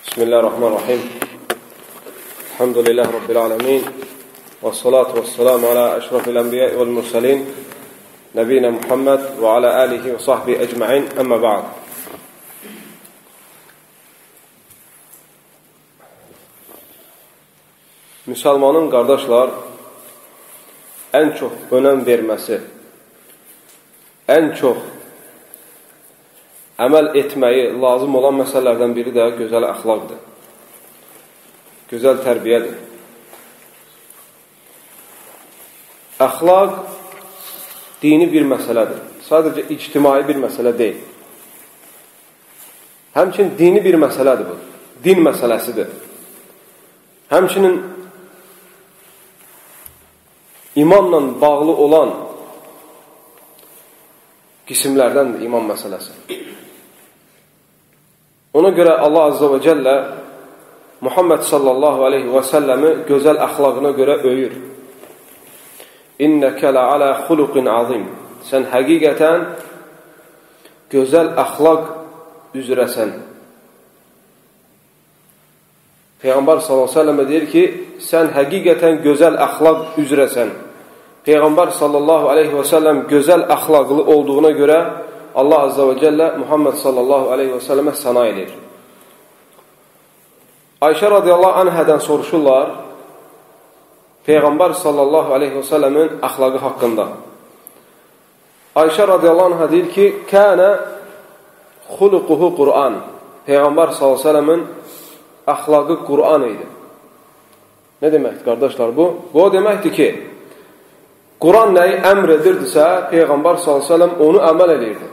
Bismillahirrahmanirrahim. Elhamdülillahi Rabbil alemin. Və salatu və selamu ala əşrafil ənbiya vəl mürsəlin. Nəbiyina Muhammed və ala alihi və sahbihi ecmain. Əmmə ba'd. Müsəlmanın qardaşlar ən çox önəm verməsi, ən çox əməl etməyi lazım olan məsələlərdən biri də gözəl əxlaqdır, gözəl tərbiyədir. Əxlaq dini bir məsələdir, sadəcə ictimai bir məsələ deyil. Həmçinin dini bir məsələdir bu, din məsələsidir. Həmçinin imanla bağlı olan qismlərdəndir iman məsələsi. Ona görə Allah Azza və Cəllə Muhammed sallallahu aleyhi və səlləmi gözəl əxlaqına görə öyür. İnnəkə ləalə xuluqin azim. Sən həqiqətən gözəl əxlaq üzrəsən. Peyğəmbər sallallahu aleyhi və səlləmə deyir ki, sən həqiqətən gözəl əxlaq üzrəsən. Peyğəmbər sallallahu aleyhi və səlləm gözəl əxlaqlı olduğuna görə Allah Azza və Cəllə Muhammed sallallahu aleyhi və səlləmə səna edir. Ayşə radiyallahu anhədən soruşurlar Peyğəmbər sallallahu aleyhi və səlləmin əxlaqı haqqında. Ayşə radiyallahu anhə deyir ki, Kənə xuluquhu Qur'an. Peyğəmbər sallallahu aleyhi və səlləmin əxlaqı Qur'an idi. Nə deməkdir qardaşlar bu? Bu o deməkdir ki, Quran nəyi əmr edirdisə, Peyğəmbər sallallahu aleyhi və səlləm onu əməl edirdi.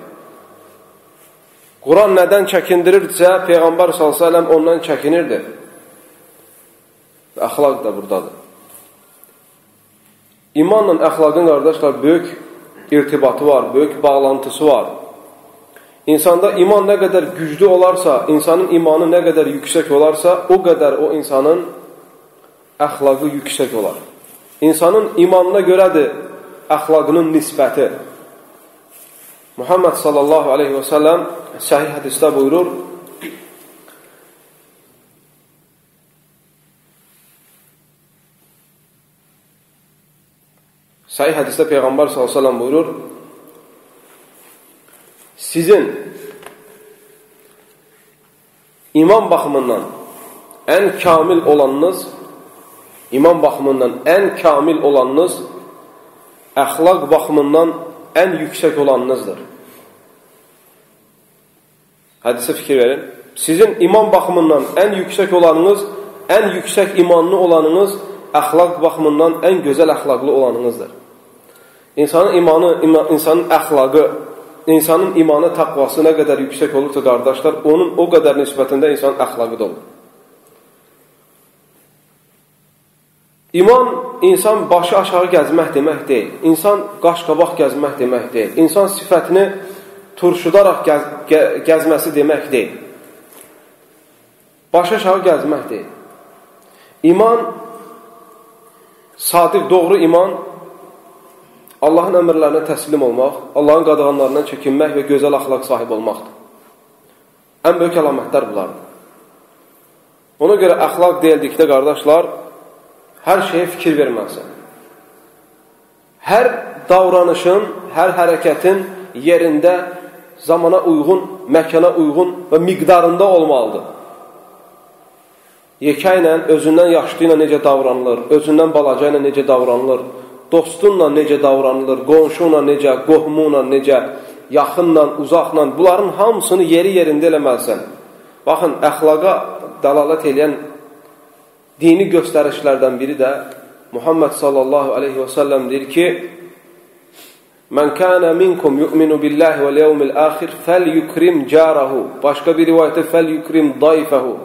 Quran nədən çəkindirirdisə, Peyğəmbər sallallahu aleyhi və səlləm ondan çəkinirdi. Və əxlaq da buradadır. İmanla əxlaqın qardaşlar böyük irtibatı var, böyük bağlantısı var. İnsanda iman nə qədər güclü olarsa, insanın imanı nə qədər yüksək olarsa, o qədər o insanın əxlaqı yüksək olar. İnsanın imanına görədir əxlaqının nisbəti. Muhammed sallallahu aleyhi və səlləm səhih hədisdə buyurur, səhih hədisdə Peyğəmbər sallallahu aleyhi və səlləm buyurur, sizin iman baxımından ən kamil olanınız, iman baxımından ən kamil olanınız, əxlaq baxımından ən yüksək olanınızdır. Hədisə fikir verin. Sizin iman baxımından ən yüksək olanınız, ən yüksək imanlı olanınız, əxlaq baxımından ən gözəl əxlaqlı olanınızdır. İnsanın imanı, insanın əxlaqı, insanın imanı, təqvası nə qədər yüksək olursa qardaşlar, onun o qədər nisbətində insanın əxlaqı da olur. İman, insan başı aşağı gəzmək demək deyil. İnsan qaş-qabaq gəzmək demək deyil. İnsan sifətini turşudaraq gəzməsi demək deyil. Başı aşağı gəzmək deyil. İman, sadiq, doğru iman, Allahın əmrlərinə təslim olmaq, Allahın qadağanlarından çəkinmək və gözəl əxlaq sahibi olmaqdır. Ən böyük əlamətlər bunlardır. Ona görə əxlaq deyildikdə, qardaşlar, hər şeyə fikir verməlisən. Hər davranışın, hər hərəkətin yerində, zamana uyğun, məkana uyğun və miqdarında olmalıdır. Yekə ilə, özündən yaşlı ilə necə davranılır, özündən balaca ilə necə davranılır, dostunla necə davranılır, qonşunla necə, qohumunla necə, yaxınla, uzaqla, bunların hamısını yeri yerində eləməlisən. Baxın, əxlaqa dəlalət eləyən dini göstərişlərdən biri də Muhammed sallallahu aleyhi və səlləm deyir ki, Mən kənə minkum yu'minu billahi vəl yevmil axir fəl-yukrim carahu. Başqa bir rivayətdə fəl-yukrim dayfəhu.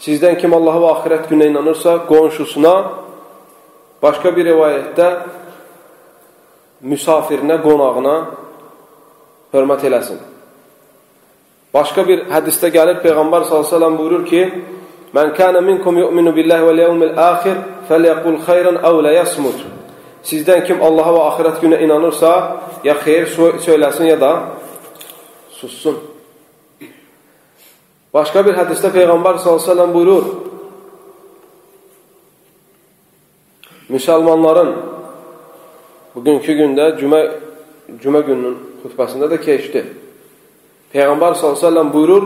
Sizdən kim Allaha və axirət gününə inanırsa, qonşusuna, başqa bir rivayətdə müsafirinə, qonağına hörmət eləsin. Başqa bir hədisdə gəlir, Peyğəmbər sallallahu aleyhi və səlləm buyurur ki, Mən kənə minkum yu'minu billahi vəl yevmil axir fəlyəqul xeyran əv ləyəsmut. Sizdən kim Allaha və axirət günə inanırsa, ya xeyir söyləsin, ya da sussun. Başqa bir hədisdə Peyğəmbər sallallahu əleyhi və səlləm buyurur: müsəlmanların bugünkü gündə cümə gününün xutbəsində də keçdi. Peyğəmbər sallallahu əleyhi və səlləm buyurur: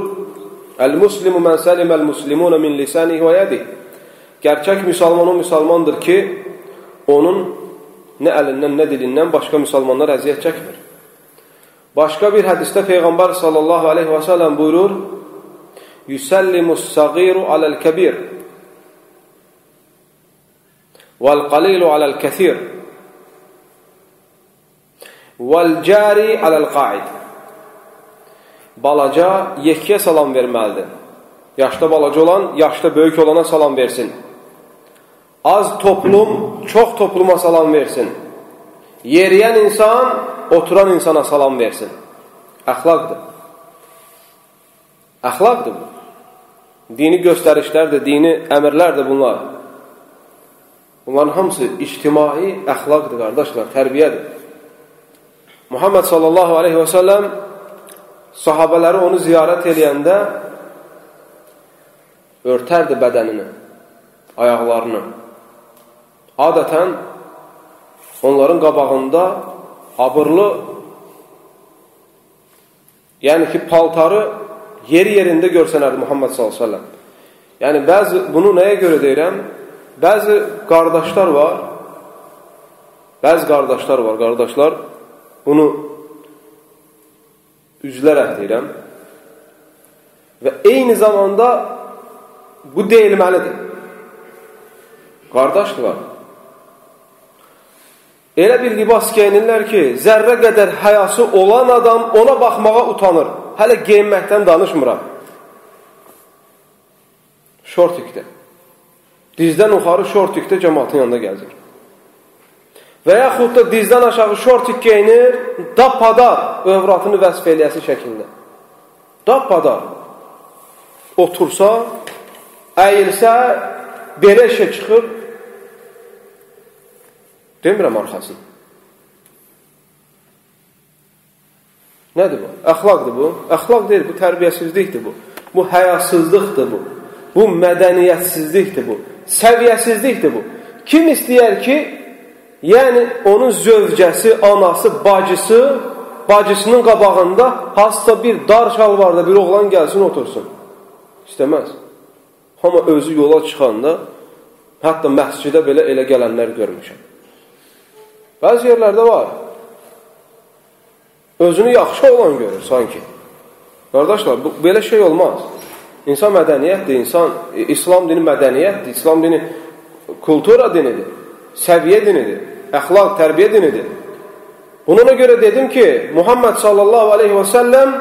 "Əl-muslimu men seliməl muslimuna min lisanihi və yedihi." Gerçək müsəlman o müsəlmandır ki, onun nə əlindən, nə dilindən başqa müsəlmanlar əziyyət çəkmir. Başqa bir hədisdə Peyğəmbər sallallahu əleyhi və səlləm buyurur: "Yusallimus-sagiru alel-kebir vel-qalilu alel-kesir vel-cari alel-qaid." Balaca yekəyə salam verməlidir. Yaşda balaca olan, yaşda böyük olana salam versin. Az toplum, çox topluma salam versin. Yeriyən insan, oturan insana salam versin. Əxlaqdır. Əxlaqdır bu. Dini göstərişlərdir, dini əmrlərdir bunlar. Bunların hamısı ictimai əxlaqdır, qardaşlar, tərbiyədir. Muhammed sallallahu aleyhi və səlləm sahabələri onu ziyarət eləyəndə örtərdi bədənini, ayaqlarını. Adətən onların qabağında abırlı, yəni ki, paltarı yeri yerində görsənərdi Muhammed sallallahu əleyhi və səlləm. Yəni bəzi, bunu nəyə görə deyirəm? Bəzi qardaşlar var, qardaşlar, bunu üzülərək deyirəm və eyni zamanda bu deyilməlidir. Qardaşlar, elə bir libas geyinirlər ki, zərrə qədər həyası olan adam ona baxmağa utanır. Hələ geyinməkdən danışmıram. Şortikdə. Dizdən yuxarı şortikdə cəmaatın yanında gəzir. Və yaxud da dizdən aşağı şortik geyinir, dapadar övratını vəsf eləyəsi şəkildə. Dapadar. Otursa, əyilsə, belə işə çıxır. Demirəm arxasını. Nədir bu? Əxlaqdır bu. Əxlaq deyil, bu tərbiyəsizlikdir bu. Bu həyasızlıqdır bu. Bu mədəniyyətsizlikdir bu. Səviyyəsizlikdir bu. Kim istəyər ki, yəni onun zövcəsi, anası, bacısı, bacısının qabağında hansısa bir dar şalvarda bir oğlan gəlsin, otursun. İstəməz. Amma özü yola çıxanda, hətta məscidə belə elə gələnlər görmüşəm. Bəzi yerlərdə var. Özünü yaxşı olan görür sanki. Qardaşlar, bu, belə şey olmaz. İnsan mədəniyyətdir, insan, İslam dini mədəniyyətdir, İslam dini kultura dinidir, səviyyə dinidir, əxlaq, tərbiyə dinidir. Buna görə dedim ki, Muhammed sallallahu aleyhi və səlləm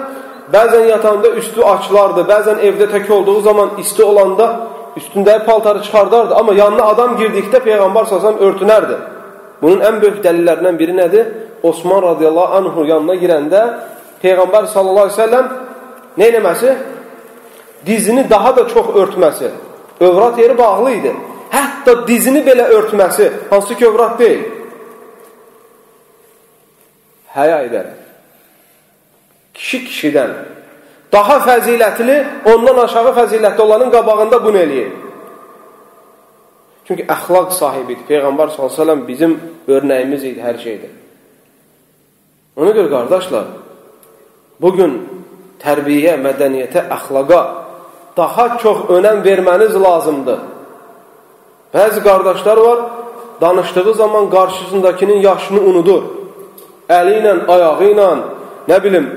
bəzən yatanda üstü açılardı, bəzən evdə tək olduğu zaman isti olanda üstündəki paltarı çıxardardı, amma yanına adam girdikdə Peyğəmbər sallallahu aleyhi və səlləm örtünərdi. Bunun ən böyük dəlillərindən biri nədir? Osman radiyallahu anhu yanına girəndə Peyğəmbər sallallahu aleyhi və səlləm nə eləməsi? Dizini daha da çox örtməsi. Övrat yeri bağlı idi. Hətta dizini belə örtməsi, hansı ki övrat deyil. Həya edərək. Kişi kişidən daha fəzilətli, ondan aşağı fəzilətli olanın qabağında bunu eləyir. Çünki əxlaq sahibi idi. Peyğəmbər sallallahu əleyhi və səlləm bizim örnəyimiz idi hər şeydə. Ona görə qardaşlar, bugün tərbiyə, mədəniyyətə, əxlaqa daha çox önəm verməniz lazımdır. Bəzi qardaşlar var, danışdığı zaman qarşısındakinin yaşını unudur. Əli ilə, ayağı ilə, nə bilim,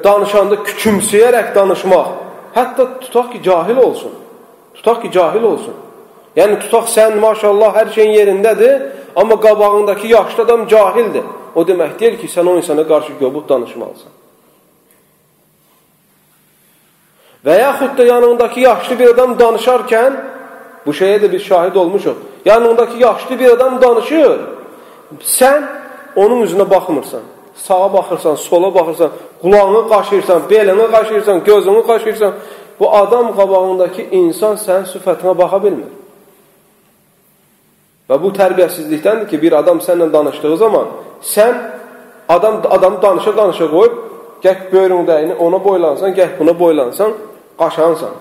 danışanda küçümsəyərək danışmaq. Hətta tutaq ki, cahil olsun. Tutaq ki, cahil olsun. Yəni, tutaq sən maşallah hər şeyin yerindədir, amma qabağındakı yaşlı adam cahildir. O demək deyil ki, sən o insana qarşı qobud danışmalısan. Və yaxud da yanındakı yaşlı bir adam danışarkən, bu şeyə də biz şahid olmuşuq. Yanındakı yaşlı bir adam danışır, sən onun üzünə baxmırsan. Sağa baxırsan, sola baxırsan, qulağını qaşıyırsan, belini qaşıyırsan, gözünü qaşıyırsan. Bu adam qabağındakı insan sənin sifətinə baxa bilmir. Və bu tərbiyəsizlikdəndir ki, bir adam səninlə danışdığı zaman sən adamı danışa-danışa qoyub, gəh böyründəyini ona boylansan, gəh buna boylansan, Qaşansan.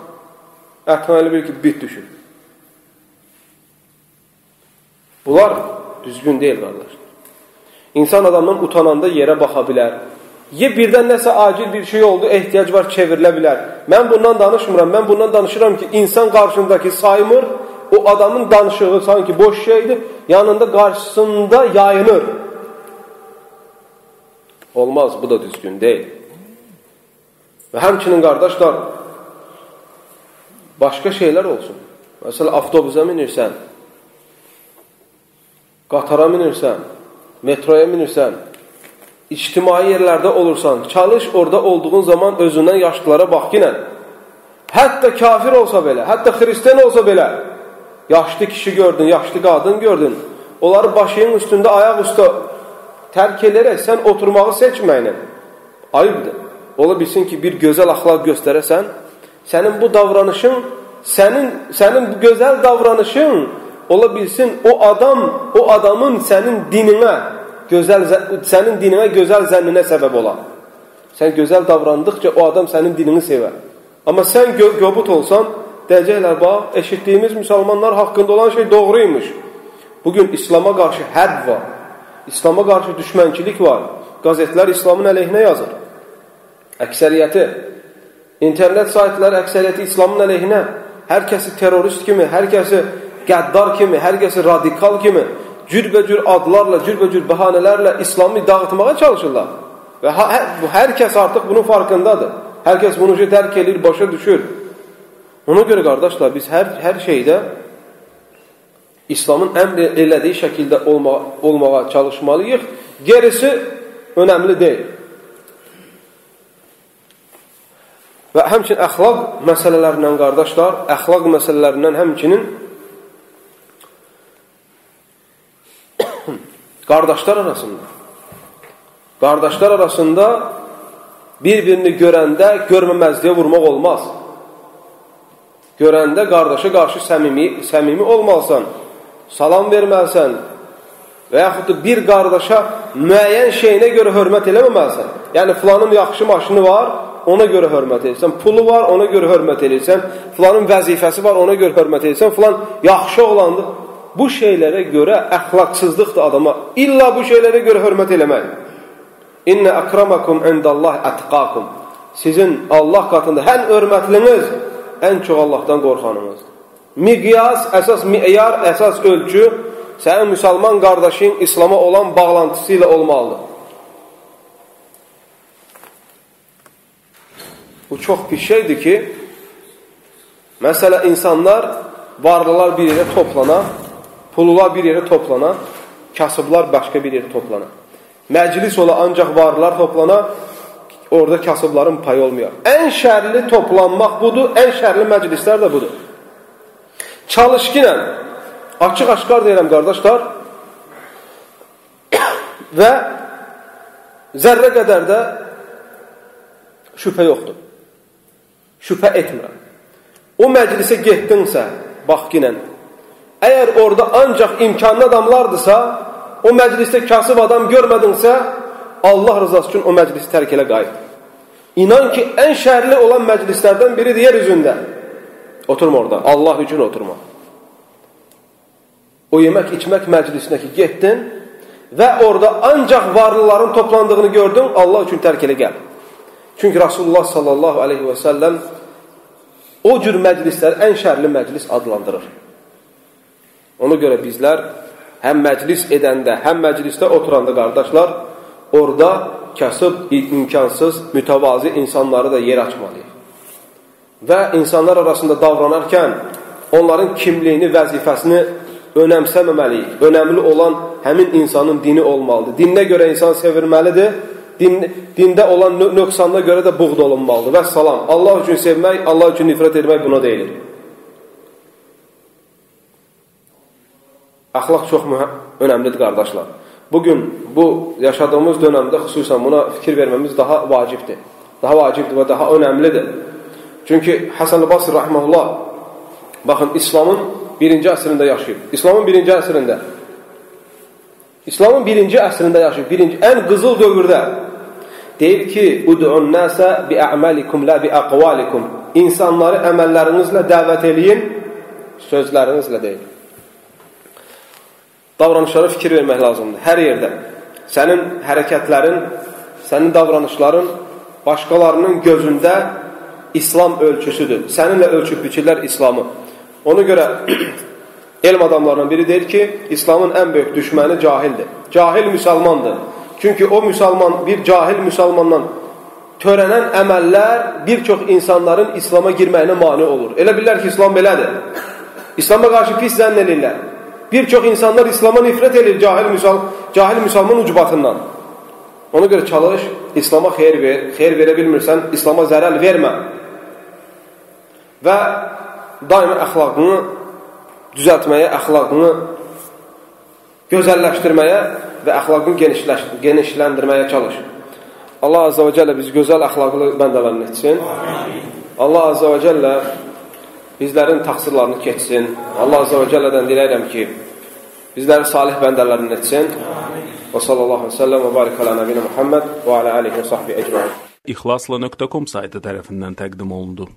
Ətrafına elə bil ki, bit düşür. Bunlar düzgün deyil, qardaşlar. İnsan adamdan utananda yerə baxa bilər. Ya birdən nəsə acil bir şey oldu, ehtiyac var, çevrilə bilər. Mən bundan danışmıram. Mən bundan danışıram ki, insan qarşındakı saymır, o adamın danışığı sanki boş şeydir, yanında qarşısında yayınır. Olmaz, bu da düzgün deyil. Və həmçinin qardaşlar, başqa şeylər olsun. Məsələn, avtobusa minirsən, qatara minirsən, metroya minirsən, ictimai yerlərdə olursan, çalış orada olduğun zaman özündən yaşlılara bax ki, hətta kafir olsa belə, hətta xristian olsa belə, yaşlı kişi gördün, yaşlı qadın gördün, onları başının üstündə, ayaq üstə tərk edərək sən oturmağı seçməyinə. Ayıbdır. Ola bilsin ki, bir gözəl əxlaq göstərəsən, sənin bu davranışın, sənin bu gözəl davranışın ola bilsin o adamın sənin dininə gözəl zənninə səbəb olar. Sən gözəl davrandıqca o adam sənin dinini sevər. Amma sən göbut olsan, deyəcəklər, bax, eşitdiyimiz müsəlmanlar haqqında olan şey doğruymuş. Bugün İslam'a qarşı hərb var. İslam'a qarşı düşmənçilik var. Qəzetlər İslamın əleyhinə yazır. Əksəriyyəti, internet saytları əksəriyyəti İslamın əleyhinə. Hər kəsi terrorist kimi, hər kəsi qəddar kimi, hər kəsi radikal kimi, cürbəcür adlarla, cürbəcür bəhanələrlə İslamı dağıtmağa çalışırlar. Və hər kəs artıq bunun farkındadır. Hər kəs bunu dərk edir, başa düşür. Ona görə qardaşlar, biz hər şeydə İslamın əmr elədiyi şəkildə olmağa çalışmalıyıq. Gerisi önəmli deyil. Və həmçinin əxlaq məsələlərindən qardaşlar, əxlaq məsələlərindən həmçinin qardaşlar arasında bir-birini görəndə görməməzliyə vurmaq olmaz. Görəndə qardaşa qarşı səmimi olmalısan, salam verməlisən və yaxud da bir qardaşa müəyyən şeyinə görə hörmət eləməməlisən. Yəni, filanın yaxşı maşını var, ona görə hörmət edirsən, pulu var, ona görə hörmət edirsən, filanın vəzifəsi var, ona görə hörmət edirsən, filan yaxşı oğlandır. Bu şeylərə görə əxlaqsızlıqdır adama. İlla bu şeylərə görə hörmət eləmək. İnnə əkramakum indallah ətqakum. Sizin Allah qatında ən hörmətliniz, ən çox Allahdan qorxanınızdır. Miqyas, əsas meyar, əsas ölçü sənin müsəlman qardaşın İslama olan bağlantısı ilə olmalıdır. Bu çox pis şeydir ki, məsələ insanlar, varlılar bir yerə toplana, pullular bir yerə toplana, kasıblar başqa bir yerə toplana. Məclis ola ancaq varlılar toplana, orada kasıbların payı olmuyor. Ən şərli toplanmaq budur, ən şərli məclislər də budur. Çalışqinə, açıq-aşkar deyirəm qardaşlar, və zərrə qədər də şübhə yoxdur. Şübhə etmirəm. O məclisə getdinsə, bax ki, əgər orada ancaq imkanlı adamlardırsa, o məclisdə kasıb adam görmədinsə, Allah rızası üçün o məclisi tərk elə qayıt. İnan ki, ən şərli olan məclislərdən biridir yer üzündə. Oturma orada, Allah üçün oturma. O yemək içmək məclisinə ki, getdin və orada ancaq varlıların toplandığını gördün, Allah üçün tərk elə gəl. Çünki Rasulullah sallallahu aleyhi və səlləm o cür məclisləri ən şərli məclis adlandırır. Ona görə bizlər həm məclis edəndə, həm məclisdə oturanda qardaşlar, orada kasıb, imkansız, mütəvazi insanları da yer açmalıyıq. Və insanlar arasında davranarkən onların kimliyini, vəzifəsini önəmsəməməliyik. Önəmli olan həmin insanın dini olmalıdır. Dininə görə insan sevilməlidir. Dində olan nöqsanına görə də buğd olunmalıdır. Və salam. Allah üçün sevmək, Allah üçün nifrət etmək buna deyilir. Əxlaq çox önəmlidir qardaşlar. Bugün bu yaşadığımız dönəmdə xüsusən buna fikir verməmiz daha vacibdir. Daha vacibdir və daha önəmlidir. Çünki Həsən-i Basri rəhməhullah, baxın, İslamın birinci əsrində yaşayıb. İslamın birinci əsrində. İslamın birinci əsrində yaşayıb. Birinci, ən qızıl dövrdə. Deyir ki, Ud'un nəsə bi-ə'məlikum la bi-əqvalikum. İnsanları əməllərinizlə dəvət eləyin, sözlərinizlə deyil. Davranışlara fikir vermək lazımdır. Hər yerdə. Sənin hərəkətlərin, sənin davranışların başqalarının gözündə İslam ölçüsüdür. Səninlə ölçüb biçirlər İslamı. Ona görə elm adamlarından biri deyir ki, İslamın ən böyük düşməni cahildir. Cahil müsəlmandır. Çünki o müsəlman, bir cahil müsəlmandan törənən əməllər bir çox insanların İslama girməyinə mane olur. Elə bilirlər ki, İslam belədir. İslama qarşı pis zənn eləyirlər. Bir çox insanlar İslama nifrət eləyir cahil müsəlman ucbatından. Ona görə çalış, İslama xeyir ver, xeyir verə bilmirsən, İslama zərər vermə. Və daima əxlaqını düzəltməyə, əxlaqını gözəlləşdirməyə və əxlaqını genişləndirməyə çalış. Allah Azza və Cəllə bizi gözəl əxlaqlı bəndələrini etsin. Allah Azza və Cəllə bizlərin təqsirlarını keçsin. Allah Azza və Cəllədən diləyirəm ki, bizləri salih bəndələrini etsin. Və sallallahu aleyhi və səlləm və barik alə nəbiyyə Muhammed və alə alihi və sahbihi ecmain. İxlasla.com saytı tərəfindən təqdim olundu.